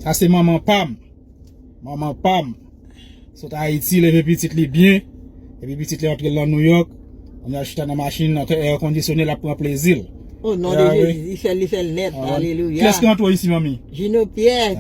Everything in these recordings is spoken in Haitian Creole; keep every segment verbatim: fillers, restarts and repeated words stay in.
Sa se manman pa m. Manman pa m. Sot Ayiti, leve pitit li byen. Epi pitit li antre l nan New York. Kounye a l chita nan machin, nan air conditionné, l ap pran plezi l. O non de Jezi, li fè l, li fè l nèt. Alelouya. Kiyès ki antre w isi, manmi? Jino Pyè.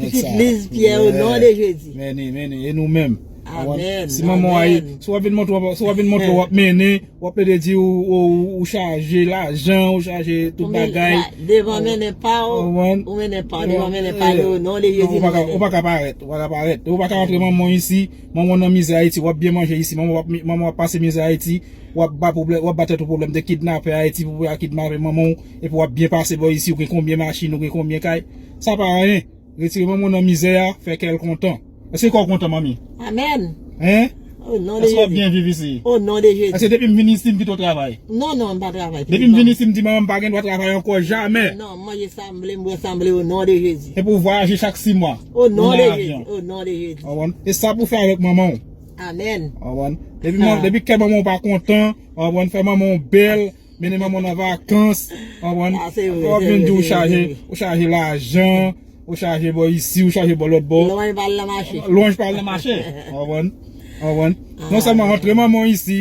Pitit Liz Pyè, o non de Jezi. Meni, meni. E nou menm? Amèn. Si manman w a, si w ap vin montre, si w ap vin montre w ap mennen, w ap plede di ou, ou, ou chaje lajan, ou chaje tout bagay. Devan mennen pa w, ou mennen pa w, devan mennen pa nou, o non de Jezi. Ou pa ka parèt, ou pa ka parèt. Ou pa ka antre manman w isi, manman w nan mizè Ayiti, w ap byen manje isi, manman w ap, manman w ap pase mizè Ayiti, w ap ba pwoblèm, w ap ba tèt ou pwoblèm de kidnapè Ayiti, pou y a kidnape manman w, epi w ap byen pase bò isi, ou gen konbyen machin, ou gen konbyen kay. Sa pa anyen. Retire manman w nan mizè a, fè kè l kontan. Èske kè w kontan, manmi? Amèn. Hein? O non de Jezi. Èske w ap byen viv isi? O non de Jezi. Èske depi m vin isi, m kite w travay? Non, non, m pa travay. Depi m vin isi, m di manman m pa gen dwa travay ankò, jamè. Non, m manje sa m vle, m bwè sa m vle, o non de Jezi. Epi w vwayaje chak sis mwa. O non de Jezi. O non de Jezi. Ou konprann? E sa pou w fè avèk manman w. Amèn. Ou konprann? Depi, depi kè manman w pa kontan, ou konprann, fè manman w bèl, mennen manman w nan vakans, ou konprann? W ap vin di w chaje, ou chaje lajan, ou chaje bò isi, ou chaje bò lòt bò. Lwanj pa al nan mache. Lwanj pa al nan mache. Ou konprann? Ou konprann? Non sèlman rantre manman w isi,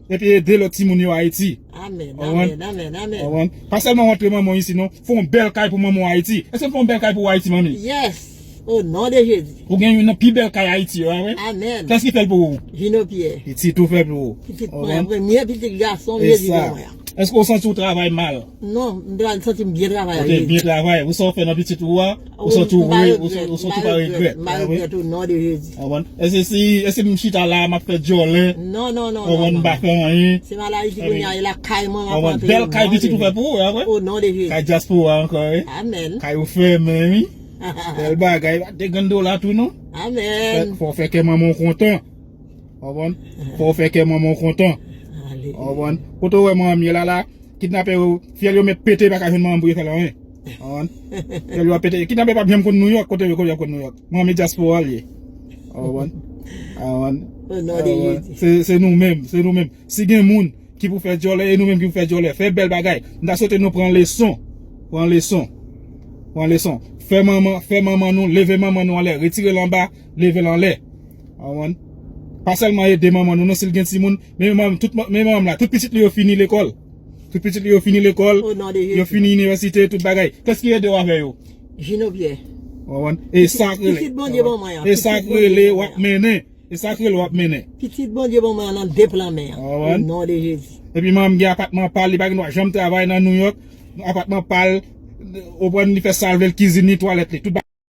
epi ede lòt timoun yo Ayiti. Amèn, amèn, amèn, amèn. Ou konprann? Pa sèlman rantre manman w isi, non. Fè yon bèl kay pou manman w Ayiti. Èske m fè yon bèl kay pou w Ayiti, manmi? Yes. O non de Jezi. Ou gen youn nan pi bèl kay Ayiti yo, a wi. Amèn. Kiyès ki fè l pou ou? Jino Pyè. Pitit ou fè pou ou. Pitit mwen, premye pitit gason m jezi pou mwen an. Èske w santi w travay mal? Non, m santi m byen travay. Ou te byen travay. Ou sa w fè nan pitit ou a, ou santi w, ou santi w pa regrèt. M pa regrèt o non de Jezi. Èske si, èske m chita la, m ap fè djòlè? Non, non, non, non, m pa fè anyen. Se maladi kounye a, e lakay mwen m ap antre. Bèl kay pitit ou fè pou ou, a wi. O non de Jezi. Kay dyaspora ankò, wi. Amèn. Kay ou fèmen, wi. Bèl bagay, pa de grenn dola tou non. Amèn. Fò w fè kè manman w kontan. Ou konprann? Fò w fè kè manman w kontan. Ou konprann? Kote w wè manman m ye la la, kidnapè yo, fyèl yo mèt pete, pa ka jwenn manman m pou yo fè l anyen. Ou konprann? Fyèl yo ap pete. Kidnapè p ap janm konn Nouyòk, kote yo, kote y ap konn Nouyòk? Manman m e dyaspora l ye. Ou konprann? Ou konprann? Se, se nou menm, se nou menm. Si gen moun ki pou fè djòlè, e nou menm ki pou fè djòlè. Fè bèl bagay. M ta swete nou pran leson. Pran leson. Pran leson. Fè manman, fè manman nou, leve manman nou anlè. Retire l anba, leve l anlè. Ou konprann? Pa sèlman ede manman nou, non, si l gen timoun. Men manman, tout, men manman m la, tout pitit li yo fini lekòl. Tout pitit li yo fini lekòl. O non de Jezi. Yo fini inivèsite, tout bagay. Kiyès ki ede w avè yo? Jino Pyè. Ou konprann? E sa k rele. Pitit Bondye ban mwen an. E sa k rele w ap mennen. E sa k rele w ap mennen. Pitit Bondye ban mwen an nan de plan men an. Ou konprann? O non de Jezi. Epi manman m gen apatman pa l, li pa gen dwa janm travay nan Nouyòk. Apatman pa l, ou konprann, li fè sa l vle, l kizin li, twalèt li, tout bagay.